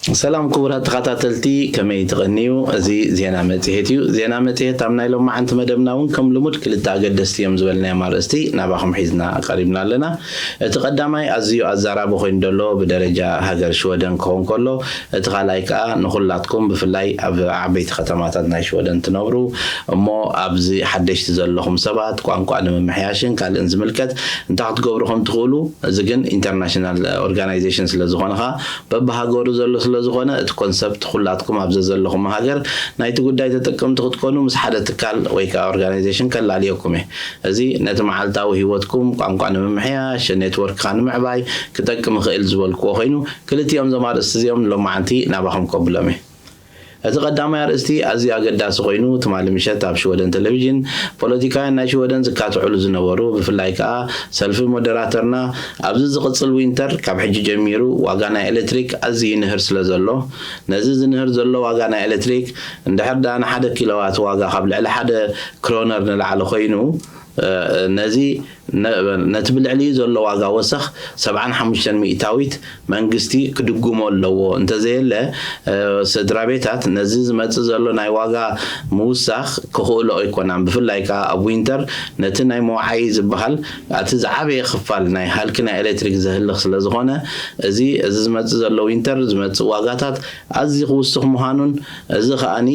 ሰላም ክቡራት ተኸታተልቲ፣ ከመይ ትቐንዩ? እዚ ዜና መጽሔት እዩ። ዜና መጽሔት ኣብ ናይ ሎማዓንቲ መደብና እውን ከም ልሙድ ክልተ ኣገደስቲ እዮም ዝበልናዮም ኣርእስቲ ናባኹም ሒዝና ቀሪብና ኣለና። እቲ ቀዳማይ ኣዝዩ ኣዛራቢ ኮይኑ ዘሎ ብደረጃ ሃገር ሽወደን ክኸውን ከሎ፣ እቲ ካልኣይ ከኣ ንኹላትኩም ብፍላይ ኣብ ዓበይቲ ከተማታት ናይ ሽወደን ትነብሩ እሞ ኣብዚ ሓደሽቲ ዘለኹም ሰባት ቋንቋ ንምምሕያሽን ካልእን ዝምልከት እንታይ ክትገብሩ ከም ትኽእሉ፣ እዚ ግን ኢንተርናሽናል ኦርጋናይዜሽን ስለ ዝኾነ ኸኣ በብሃገሩ ዘሎ ስለ ዝኾነ እቲ ኮንሰፕት ኩላትኩም ኣብ ዘዘለኹም ሃገር ናይቲ ጉዳይ ተጠቀምቲ ክትኮኑ ምስ ሓደ ትካል ወይ ከዓ ኦርጋናይዜሽን ከላልየኩም እየ። እዚ ነቲ መዓልታዊ ህይወትኩም ቋንቋ ንምምሕያሽ፣ ኔትወርክካ ንምዕባይ ክጠቅም ይኽእል ዝበልክዎ ኮይኑ ክልቲኦም እዞም ኣርእስቲ እዚኦም ንሎማዓንቲ ናባኹም ከብሎም እየ። እቲ ቀዳማይ ኣርእስቲ ኣዝዩ ኣገዳሲ ኮይኑ ትማሊ ምሸት ኣብ ሽወደን ቴሌቪዥን ፖለቲካውያን ናይ ሽወደን ዝካትዕሉ ዝነበሩ ብፍላይ ከዓ ሰልፊ ሞደራተርና ኣብዚ ዝቕጽል ዊንተር ካብ ሕጂ ጀሚሩ ዋጋ ናይ ኤሌክትሪክ ኣዝዩ ይንህር ስለ ዘሎ ነዚ ዝንህር ዘሎ ዋጋ ናይ ኤሌክትሪክ እንድሕር ደኣ ንሓደ ኪሎዋት ዋጋ ካብ ልዕሊ ሓደ ክሮነር ንላዕሊ ኮይኑ ነዚ ነቲ ብልዕሊኡ ዘሎ ዋጋ ወሰኽ ሰብዓን ሓሙሽተን ሚእታዊት መንግስቲ ክድጉሞ ኣለዎ እንተዘየለ ስድራ ቤታት ነዚ ዝመፅእ ዘሎ ናይ ዋጋ ምውሳኽ ክኽእሎ ኣይኮናን። ብፍላይ ከዓ ኣብ ዊንተር ነቲ ናይ መውዓዪ ዝበሃል እቲ ዝዓበየ ክፋል ናይ ሃልኪ ናይ ኤሌክትሪክ ዘህልኽ ስለ ዝኾነ እዚ እዚ ዝመፅእ ዘሎ ዊንተር ዝመፅእ ዋጋታት ኣዝዩ ክውስኽ ምዃኑን እዚ ከኣኒ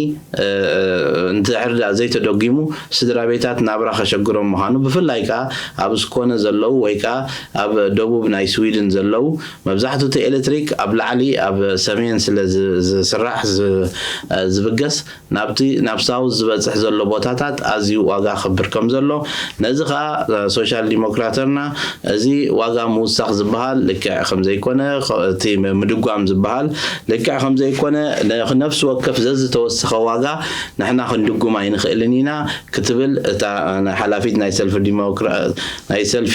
እንድሕር ዘይተደጒሙ ስድራ ቤታት ናብራ ከሸግሮም ምዃኑ ብፍላይ ከዓ ኣብ ስኮነ ዘለዉ ወይ ከዓ ኣብ ደቡብ ናይ ስዊድን ዘለዉ መብዛሕትኡ እቲ ኤሌክትሪክ ኣብ ላዕሊ ኣብ ሰሜን ስለ ዝስራሕ ዝብገስ ናብቲ ናብ ሳውዝ ዝበፅሕ ዘሎ ቦታታት ኣዝዩ ዋጋ ክብር ከም ዘሎ ነዚ ከዓ ሶሻል ዲሞክራተርና እዚ ዋጋ ምውሳኽ ዝበሃል ልክዕ ከም ዘይኮነ እቲ ምድጓም ዝበሃል ልክዕ ከም ዘይኮነ ነፍሲ ወከፍ ዘዝተወሰኸ ዋጋ ንሕና ክንድጉም ኣይንኽእልን ኢና ክትብል እታ ሓላፊት ናይ ሰልፊ ናይ ሰልፊ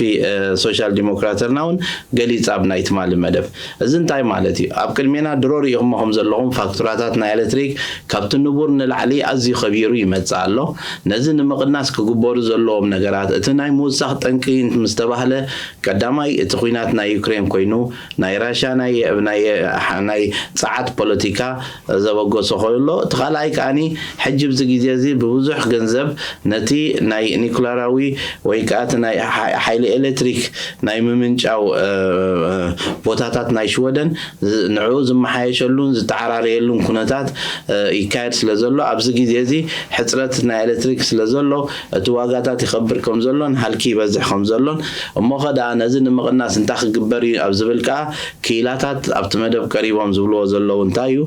ሶሻል ዲሞክራተርና እውን ገሊጻ ኣብ ናይ ትማሊ መደብ እዚ እንታይ ማለት እዩ ኣብ ቅድሜና ድሮ ርኢኹሞ ከም ዘለኹም ፋክቱራታት ናይ ኤሌክትሪክ ካብቲ ንቡር ንላዕሊ ኣዝዩ ከቢሩ ይመጽእ ኣሎ ነዚ ንምቕናስ ክግበሩ ዘለዎም ነገራት እቲ ናይ ምውሳኽ ጠንቂ ምስ ተባህለ ቀዳማይ እቲ ኲናት ናይ ዩክሬን ኮይኑ ናይ ራሽያ ናይ ጸዓት ፖለቲካ ዘበገሶ ከሎ እቲ ካልኣይ ከኣኒ ሕጂ ብዚ ግዜ እዚ ብብዙሕ ገንዘብ ነቲ ናይ ኒኩለራዊ ወይ ከዓ እቲ ናይ ሓይሊ ኤሌክትሪክ ናይ ምምንጫው ቦታታት ናይ ሽወደን ንዕኡ ዝመሓየሸሉን ዝተዓራረየሉን ኩነታት ይካየድ ስለ ዘሎ ኣብዚ ግዜ እዚ ሕፅረት ናይ ኤሌክትሪክ ስለ ዘሎ እቲ ዋጋታት ይኸብር ከም ዘሎን ሃልኪ ይበዝሕ ከም ዘሎን እሞ ኸ ደኣ ነዚ ንምቕናስ እንታይ ክግበር እዩ ኣብ ዝብል ከዓ ክኢላታት ኣብቲ መደብ ቀሪቦም ዝብልዎ ዘለዉ እንታይ እዩ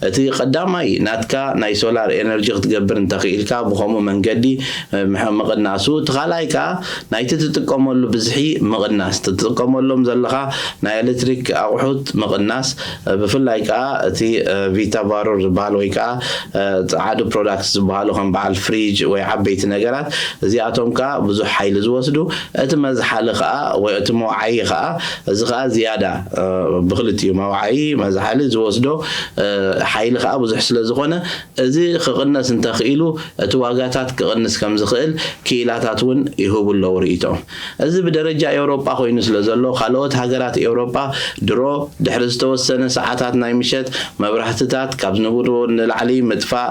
እቲ ቀዳማይ ናትካ ናይ ሶላር ኤነርጂ ክትገብር እንተኽኢልካ ብኸምኡ መንገዲ ምቕናሱ እቲ ካልኣይ ከዓ ናይቲ ትጥቀመሉ ብዝሒ ምቕናስ ትጥቀመሎም ዘለኻ ናይ ኤሌክትሪክ ኣቑሑት ምቕናስ ብፍላይ ከዓ እቲ ቪታ ቫሮር ዝበሃል ወይ ከዓ ጸዓዱ ፕሮዳክት ዝበሃሉ ከም በዓል ፍሪጅ ወይ ዓበይቲ ነገራት እዚኣቶም ከዓ ብዙሕ ሓይሊ ዝወስዱ እቲ መዝሓሊ ከዓ ወይ እቲ መውዓዪ ከዓ እዚ ከዓ ዝያዳ ብክልቲኡ መውዓዪ መዝሓሊ ዝወስዶ ሓይሊ ከዓ ብዙሕ ስለ ዝኾነ እዚ ክቕነስ እንተኽኢሉ እቲ ዋጋታት ክቕንስ ከም ዝኽእል ክኢላታት እውን ይህቡ ኣለዉ ርእይቶም። እዚ ብደረጃ ኤውሮጳ ኮይኑ ስለ ዘሎ ካልኦት ሃገራት ኤውሮጳ ድሮ ድሕሪ ዝተወሰነ ሰዓታት ናይ ምሸት መብራህትታት ካብ ዝንብሩ ንላዕሊ ምጥፋእ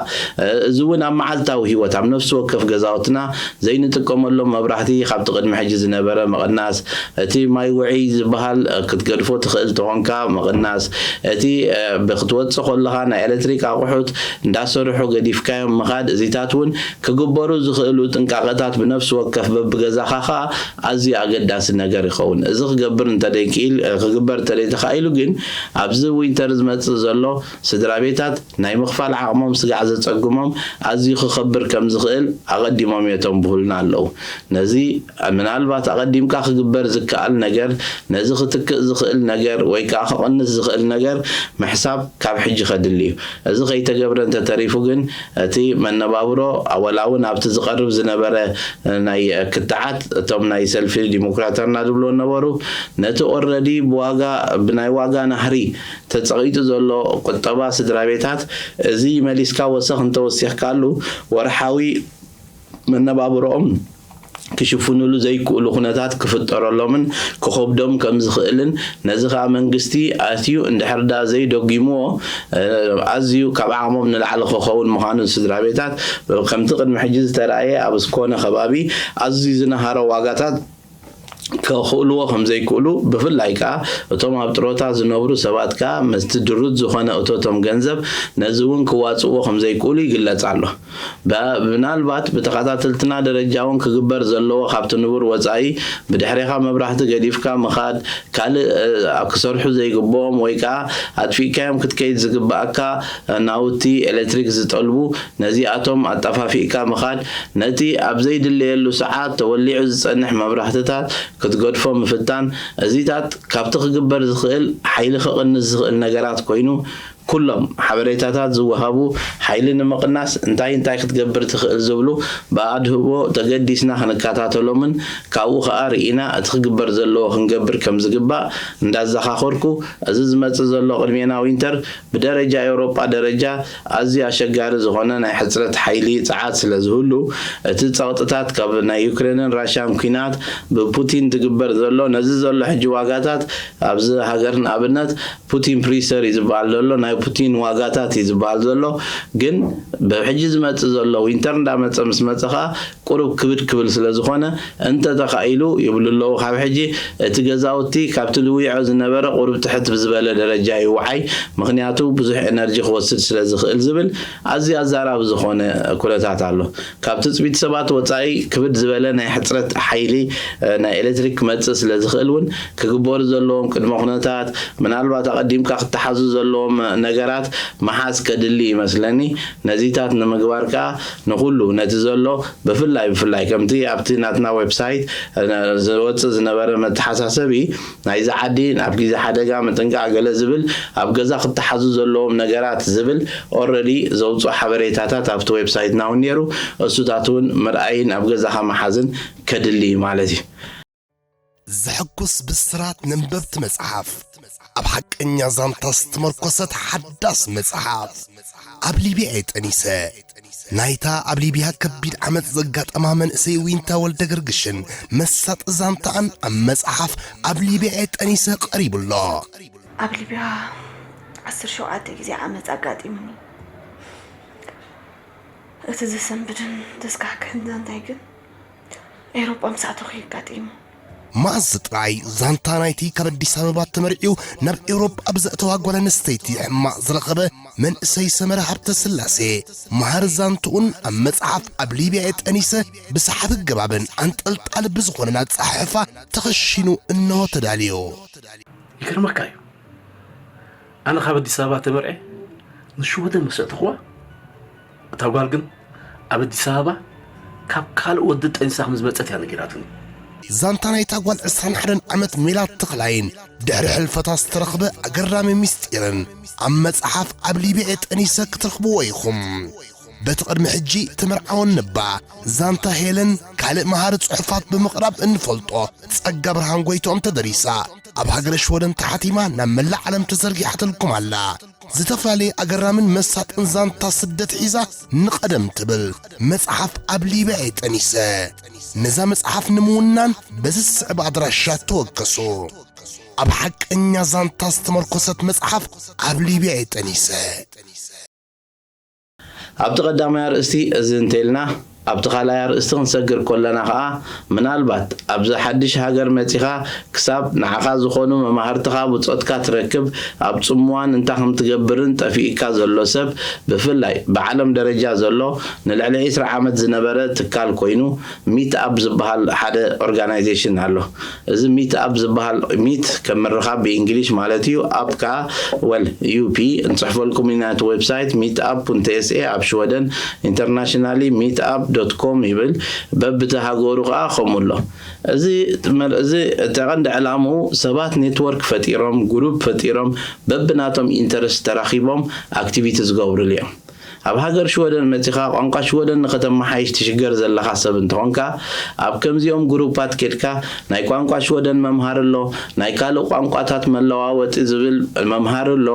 እዚ እውን ኣብ መዓልታዊ ህይወት ኣብ ነፍሲ ወከፍ ገዛውትና ዘይንጥቀመሎም መብራህቲ ካብቲ ቅድሚ ሕጂ ዝነበረ ምቕናስ እቲ ማይ ውዕይ ዝበሃል ክትገድፎ ትኽእል ተኾንካ ምቕናስ እቲ ብክትወፅእ ከለኻ ናይ ኤሌክትሪክ ኣቑሑት እንዳሰርሑ ገዲፍካዮም ምኻድ እዚታት እውን ክግበሩ ዝኽእሉ ጥንቃቐታት ብነፍሲ ወከፍ በብገዛኻ ከዓ ኣዝዩ ኣገዳሲ ነገር ይኸውን እዚ ክገብር እንተደይክእል ክግበር እንተደይተኻኢሉ ግን ኣብዚ ዊንተር ዝመፅእ ዘሎ ስድራ ቤታት ናይ ምኽፋል ዓቕሞም ስጋዕ ዘጸግሞም ኣዝዩ ክኸብር ከም ዝኽእል ኣቐዲሞም የተንብሁልና ኣለዉ። ነዚ ምናልባት ኣቐዲምካ ክግበር ዝከኣል ነገር፣ ነዚ ክትክእ ዝኽእል ነገር ወይ ከኣ ክቕንስ ዝኽእል ነገር ምሕሳብ ካብ ሕጂ ከድሊ እዩ። እዚ ከይተገብረ እንተተሪፉ ግን እቲ መነባብሮ ወላ እውን ኣብቲ ዝቐርብ ዝነበረ ናይ ክትዓት እቶም ናይ ሰልፊ ዲሞክራተርና ዝብልዎ ነበሩ ነቲ ኦረዲ ብዋጋ ብናይ ዋጋ ናህሪ ተጸቒጡ ዘሎ ቁጠባ ስድራ ቤታት እዚ መሊስካ ወሰኽ እንተወሲኽካሉ ወርሓዊ መነባብሮኦም ክሽፍኑሉ ዘይክእሉ ኩነታት ክፍጠረሎምን ክኸብዶም ከም ዝኽእልን፣ ነዚ ከኣ መንግስቲ ኣትዩ እንድሕር ዳ ዘይደጊምዎ፣ ኣዝዩ ካብ ዓቕሞም ንላዕሊ ክኸውን ምዃኑ፣ ስድራ ቤታት ከምቲ ቅድሚ ሕጂ ዝተራእየ ኣብ ስኮነ ከባቢ ኣዝዩ ዝነሃረ ዋጋታት ከኽእልዎ ከም ዘይክእሉ፣ ብፍላይ ከኣ እቶም ኣብ ጥሮታ ዝነብሩ ሰባት ከኣ ምስቲ ድሩት ዝኾነ እቶቶም ገንዘብ ነዚ እውን ክዋጽእዎ ከም ዘይክእሉ ይግለጽ ኣሎ። ምናልባት ብተኸታተልትና ደረጃ እውን ክግበር ዘለዎ ካብቲ ንቡር ወፃኢ ብድሕሬኻ መብራህቲ ገዲፍካ ምኻድ፣ ካልእ ክሰርሑ ዘይግብኦም ወይ ከዓ ኣጥፊእካዮም ክትከይድ ዝግብኣካ ናውቲ ኤሌክትሪክ ዝጠልቡ ነዚኣቶም ኣጠፋፊእካ ምኻድ፣ ነቲ ኣብ ዘይድለየሉ ሰዓት ተወሊዑ ዝፀንሕ መብራህትታት ክትገድፎ ምፍታን፣ እዚታት ካብቲ ክግበር ዝኽእል ሓይሊ ክቕንስ ዝኽእል ነገራት ኮይኑ ኩሎም ሓበሬታታት ዝወሃቡ ሓይሊ ንምቕናስ እንታይ እንታይ ክትገብር ትኽእል ዝብሉ ብኣድህቦ ተገዲስና ክንከታተሎምን ካብኡ ኸኣ ርኢና እቲ ክግበር ዘለዎ ክንገብር ከም ዝግባእ እንዳዘኻኸርኩ፣ እዚ ዝመጽእ ዘሎ ቅድሜና ዊንተር ብደረጃ ኤውሮጳ ደረጃ ኣዝዩ ኣሸጋሪ ዝኾነ ናይ ሕጽረት ሓይሊ ጸዓት ስለ ዝህሉ፣ እቲ ጸቕጥታት ካብ ናይ ዩክሬንን ራሽያን ኲናት ብፑቲን ዝግበር ዘሎ ነዚ ዘሎ ሕጂ ዋጋታት ኣብዚ ሃገር ንኣብነት ፑቲን ፕሪሰር እዩ ዝበሃል ዘሎ፣ ናይ ፑቲን ዋጋታት እዩ ዝበሃል ዘሎ። ግን ብሕጂ ዝመጽእ ዘሎ ዊንተር እንዳመጸ ምስ መጸ ኸኣ ቁሩብ ክብድ ክብል ስለ ዝኾነ እንተተኻኢሉ ይብሉ ኣለዉ። ካብ ሕጂ እቲ ገዛውቲ ካብቲ ልዊዖ ዝነበረ ቁሩብ ትሕት ብዝበለ ደረጃ ይወዓይ፣ ምኽንያቱ ብዙሕ ኤነርጂ ክወስድ ስለ ዝኽእል ዝብል ኣዝዩ ኣዛራቢ ዝኾነ ኩነታት ኣሎ። ካብ ትጽቢት ሰባት ወጻኢ ክብድ ዝበለ ናይ ሕጽረት ሓይሊ ናይ ኤሌክትሪክ ክመጽእ ስለ ዝኽእል እውን ክግበሩ ዘለዎም ቅድመ ኩነታት ምናልባት ኣቐዲምካ ክተሓዙ ዘለዎም ነገራት ምሓዝ ከድሊ ይመስለኒ። ነዚታት ንምግባር ከኣ ንኹሉ ነቲ ዘሎ ብፍላይ ብፍላይ ከምቲ ኣብቲ ናትና ዌብሳይት ዝወጽእ ዝነበረ መተሓሳሰቢ ናይዚ ዓዲ ናብ ግዜ ሓደጋ ምጥንቃቕ ገለ ዝብል ኣብ ገዛ ክተሓዙ ዘለዎም ነገራት ዝብል ኦረዲ ዘውፅኦ ሓበሬታታት ኣብቲ ዌብሳይትና እውን ነይሩ። እሱታት እውን ምርኣይን ኣብ ገዛኻ ምሓዝን ከድሊ እዩ ማለት እዩ። ዘሐጉስ ብስራት ነንበብቲ መጽሓፍ ኣብ ሓቀኛ ዛንታ ዝተመርኮሰት ሓዳስ መጽሓፍ ኣብ ሊብያ እየ ጠኒሰ ናይታ ኣብ ሊብያ ከቢድ ዓመጽ ዘጋጠማ መንእሰይ ዊንታ ወልደ ገርግሽን መሳጢ ዛንታኣን ኣብ መጽሓፍ ኣብ ሊብያ እየ ጠኒሰ ቀሪቡ ኣሎ። ኣብ ሊብያ ዓሰርተ ሸውዓተ ግዜ ዓመጽ ኣጋጢሙኒ። እቲ ዘሰንብድን ዘስካሕክሕን ዛንታይ ግን ኤውሮጳ ምስ ኣተኹ እዩ ኣጋጢሙ። መኣዝ ጥራይ ዛንታ ናይቲ ካብ ኣዲስ ኣበባ ተመርዕዩ ናብ ኤውሮጳ ብዘእተዋ ጓል ኣንስተይቲ ሕማቕ ዝረኸበ መንእሰይ ሰመረ ሃብተስላሴ መሃሪ ዛንትኡን ኣብ መጽሓፍ ኣብ ሊብያ እየ ጠኒሰ ብሰሓቢ ኣገባብን ኣንጠልጣሊ ብዝኾነን ኣጸሓሕፋ ተኸሺኑ እንሆ ተዳልዩ። ይገርመካ እዩ ኣነ ካብ ኣዲስ ኣበባ ተመርዕየ ንሽወደን ምስ ኣእተኽዋ እታ ጓል ግን ኣብ ኣዲስ ኣበባ ካብ ካልእ ወዲ ጠኒሳ ከም ዝመጸት እያ ነጊራትኒ። ዛንታ ናይታ ጓል ዕስራን ሓደን ዓመት ሜላት ተኽላይን ድሕሪ ሕልፈታ ዝተረኽበ ኣገራሚ ምስጢርን ኣብ መጽሓፍ ኣብ ሊብያ ጠኒሰ ክትረኽብዎ ኢኹም። በቲ ቅድሚ ሕጂ ተመርዓወን ነባ ዛንታ ሄለን ካልእ መሃሪ ጽሑፋት ብምቕራብ እንፈልጦ ጸጋ ብርሃን ጎይትኦም ተደሪሳ ኣብ ሃገረ ሽወደን ተሓቲማ ናብ መላእ ዓለም ተዘርጊሓትልኩም ኣላ። ዝተፈላለየ ኣገራምን መሳጥን ዛንታ ስደት ሒዛ ንቐደም ትብል መጽሓፍ ኣብ ሊብያ እየ ጠኒሰ። ነዛ መጽሓፍ ንምውናን በዚ ዝስዕብ ኣድራሻ ተወከሱ። ኣብ ሓቀኛ ዛንታ ዝተመርኮሰት መጽሓፍ ኣብ ሊብያ እየ ጠኒሰ። ኣብቲ ቀዳማይ ኣርእስቲ እዚ እንተልና ኣብቲ ካልኣይ ኣርእስቲ ክንሰግር ከለና ከኣ ምናልባት ኣብዚ ሓድሽ ሃገር መጺኻ ክሳብ ንዓኻ ዝኾኑ መማህርትኻ ብጾትካ ትረክብ ኣብ ጽምዋን እንታይ ከም ትገብርን ጠፊእካ ዘሎ ሰብ ብፍላይ ብዓለም ደረጃ ዘሎ ንልዕሊ ዕስራ ዓመት ዝነበረ ትካል ኮይኑ ሚት ኣፕ ዝበሃል ሓደ ኦርጋናይዜሽን ኣሎ። እዚ ሚት ኣፕ ዝበሃል ሚት ከም ምርኻብ ብእንግሊሽ ማለት እዩ። ኣፕ ከኣ well up እንፅሕፈልኩም ኢና እቲ ዌብሳይት meetup.se ኣብ ሽወደን internationally meetup.com ይብል። በብቲ ሃገሩ ከኣ ከምኡ ኣሎ። እዚ እዚ እቲ ቀንዲ ዕላምኡ ሰባት ኔትወርክ ፈጢሮም ግሩፕ ፈጢሮም በብናቶም ኢንተረስት ተራኺቦም ኣክቲቪቲ ዝገብሩሉ እዮም። ኣብ ሃገር ሽወደን መጺኻ ቋንቋ ሽወደን ንኸተመሓይሽ ትሽገር ዘለኻ ሰብ እንተኾንካ፣ ኣብ ከምዚኦም ግሩፓት ኬድካ ናይ ቋንቋ ሽወደን መምሃር ኣሎ፣ ናይ ካልእ ቋንቋታት መለዋወጢ ዝብል መምሃር ኣሎ፣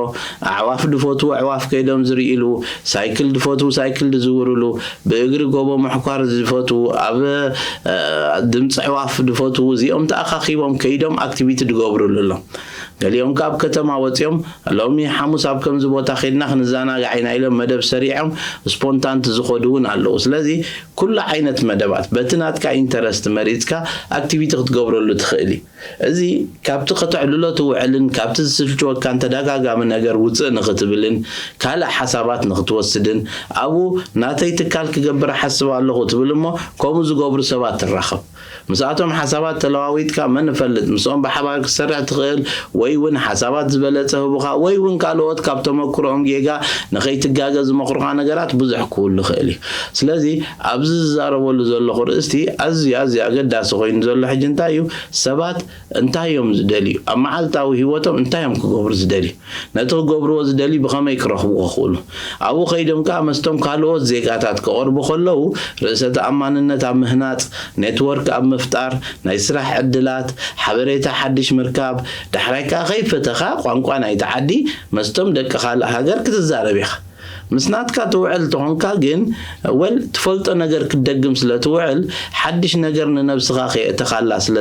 ኣዕዋፍ ድፈትዉ ኣዕዋፍ ከይዶም ዝርእይሉ፣ ሳይክል ድፈትዉ ሳይክል ድዝውርሉ፣ ብእግሪ ጎቦ ምሕኳር ዝፈትዉ ኣብ ድምፂ ኣዕዋፍ ድፈትዉ እዚኦም ተኣኻኺቦም ከይዶም ኣክቲቪቲ ድገብሩሉ ኣሎ። ገሊኦም ከኣ ኣብ ከተማ ወጺኦም ሎሚ ሓሙስ ኣብ ከምዚ ቦታ ኬድና ክንዘናጋዕ ኢና ኢሎም መደብ ሰሪዖም ስፖንታንት ዝኸዱ እውን ኣለዉ። ስለዚ ኩሉ ዓይነት መደባት በቲ ናትካ ኢንተረስት መሪጽካ ኣክቲቪቲ ክትገብረሉ ትኽእል እዩ። እዚ ካብቲ ከተዕልሎ ትውዕልን ካብቲ ዝስልችወካን ተደጋጋሚ ነገር ውፅእ ንኽትብልን ካልእ ሓሳባት ንኽትወስድን ኣብኡ ናተይ ትካል ክገብር ሓስብ ኣለኹ ትብል እሞ ከምኡ ዝገብሩ ሰባት ትራኸብ። ምስኣቶም ሓሳባት ተለዋዊጥካ መን እፈልጥ ምስኦም ብሓባር ክትሰርሕ ትኽእል ወይ እውን ሓሳባት ዝበለፀ ህቡኻ ወይ እውን ካልኦት ካብ ተመክሮኦም ጌጋ ንኸይትጋገ ዝመኽሩኻ ነገራት ብዙሕ ክህሉ ይኽእል እዩ። ስለዚ ኣብዚ ዝዛረበሉ ዘለኹ ርእስቲ ኣዝዩ ኣዝዩ ኣገዳሲ ኮይኑ ዘሎ ሕጂ እንታይ እዩ? ሰባት እንታይ እዮም ዝደልዩ? ኣብ መዓልታዊ ህይወቶም እንታይ እዮም ክገብሩ ዝደልዩ? ነቲ ክገብርዎ ዝደልዩ ብኸመይ ክረኽብዎ ክኽእሉ? ኣብኡ ከይዶም ከኣ መስቶም ካልኦት ዜጋታት ክቐርቡ ከለዉ ርእሰ ተኣማንነት ኣብ ምህናጽ፣ ኔትወርክ ኣብ ምፍጣር፣ ናይ ስራሕ ዕድላት፣ ሓበሬታ ሓድሽ ምርካብ፣ ዳሕራይ ከኣ ከይፈተኻ ቋንቋ ናይቲ ዓዲ መስቶም ደቂ ካልእ ሃገር ክትዛረብ ኢኻ። ምስ ናትካ ትውዕል ተኾንካ ግን ወል ትፈልጦ ነገር ክትደግም ስለ ትውዕል ሓድሽ ነገር ንነብስኻ ከየእተኻላ ስለ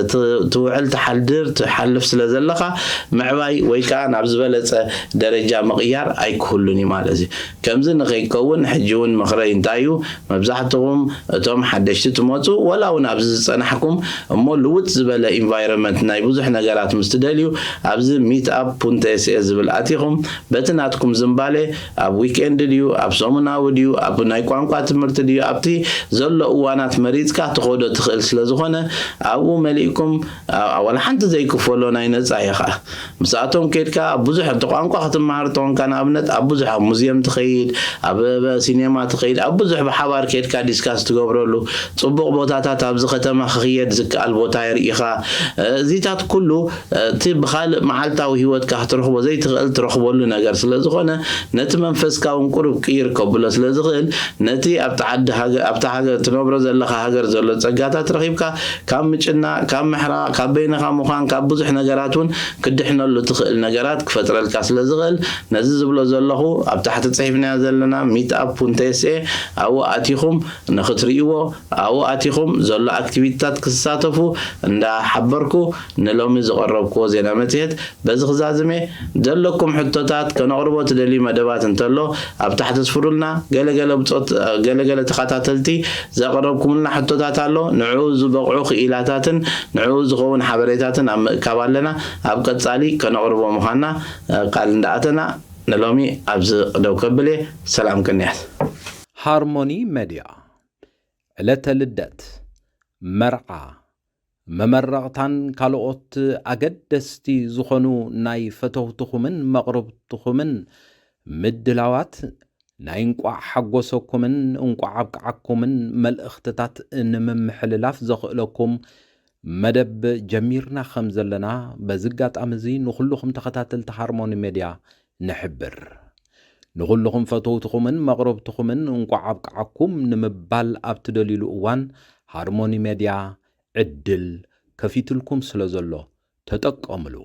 ትውዕል ትሓድር ትሓልፍ ስለ ዘለኻ ምዕባይ ወይ ከዓ ናብ ዝበለጸ ደረጃ ምቕያር ኣይክህሉን እዩ ማለት እዩ። ከምዚ ንኸይከውን ሕጂ እውን ምኽረይ እንታይ እዩ? መብዛሕትኹም እቶም ሓደሽቲ ትመፁ ወላ እውን ኣብዚ ዝፀናሕኩም እሞ ልውጥ ዝበለ ኢንቫይሮንመንት ናይ ብዙሕ ነገራት ምስ ትደልዩ ኣብዚ ሚት ኣፕ ፑንተ ኤስኤ ዝብል ኣቲኹም በቲ ናትኩም ዝንባሌ ኣብ ዊክኤንድ ድዩ ኣብ ሰሙናዊ ድዩ ኣብ ናይ ቋንቋ ትምህርቲ ድዩ ኣብቲ ዘሎ እዋናት መሪፅካ ትኸዶ ትኽእል ስለ ዝኾነ ኣብኡ መሊእኩም ዋላ ሓንቲ ዘይክፈሎ ናይ ነፃ እየ ከዓ ምስኣቶም ኬድካ ኣብ ብዙሕ እቲ ቋንቋ ክትመሃር ተኾንካ ንኣብነት ኣብ ብዙሕ ኣብ ሙዝየም ትኸይድ ኣብ ሲኔማ ትኸይድ ኣብ ብዙሕ ብሓባር ኬድካ ዲስካስ ትገብረሉ ፅቡቕ ቦታታት ኣብዚ ከተማ ክኽየድ ዝከኣል ቦታ የርኢኻ እዚታት ኩሉ እቲ ብኻልእ መዓልታዊ ህይወትካ ክትረኽቦ ዘይትኽእል ትረኽበሉ ነገር ስለ ዝኾነ ነቲ መንፈስካ እውን ቁሩብ ቅይር ከብሎ ስለ ዝኽእል ነቲ ኣብቲ ዓዲ ሃገ- ኣብታ ሃገር ትነብሮ ዘለኻ ሃገር ዘሎ ጸጋታት ረኺብካ ካብ ምጭናቕ ካብ ምሕራቕ ካብ በይንኻ ምዃን ካብ ብዙሕ ነገራት እውን ክትድሕነሉ ትኽእል ነገራት ክፈጥረልካ ስለ ዝኽእል ነዚ ዝብሎ ዘለኹ ኣብ ታሕቲ ጽሒፍናዮ ዘለና ሚት ኣፕ ፑንተ ኤስኤ ኣብኡ ኣቲኹም ንኽትርእይዎ ኣብኡ ኣቲኹም ዘሎ ኣክቲቪቲታት ክትሳተፉ እንዳሓበርኩ ንሎሚ ዝቐረብክዎ ዜና መጽሔት በዚ ክዛዝም እየ። ዘለኩም ሕቶታት ከነቕርቦ ትደልዩ መደባት እንተሎ ኣብ ታሕቲ ስፍሩልና። ገለገለ ብጾት ገለገለ ተኸታተልቲ ዘቕረብኩምልና ሕቶታት ኣሎ። ንዕኡ ዝበቕዑ ክኢላታትን ንዕኡ ዝኸውን ሓበሬታትን ኣብ ምእካብ ኣለና። ኣብ ቀጻሊ ከነቕርቦ ምዃንና ቃል እንዳኣተና ንሎሚ ኣብዚ ደው ከብል እየ። ሰላም ቅንያት። ሃርሞኒ መድያ ዕለተ ልደት፣ መርዓ፣ መመረቕታን ካልኦት ኣገደስቲ ዝኾኑ ናይ ፈተውትኹምን መቕርብትኹምን ምድላዋት ናይ እንቋዕ ሓጎሰኩምን እንቋዕ ኣብቅዓኩምን መልእኽትታት ንምምሕልላፍ ዘኽእለኩም መደብ ጀሚርና ከም ዘለና በዚ ኣጋጣሚ እዚ ንኹልኹም ተኸታተልቲ ሃርሞኒ ሜድያ ንሕብር። ንኹልኹም ፈተውትኹምን መቕረብትኹምን እንቋዕ ኣብቅዓኩም ንምባል ኣብ ትደልዩሉ እዋን ሃርሞኒ ሜድያ ዕድል ከፊትልኩም ስለ ዘሎ ተጠቀምሉ።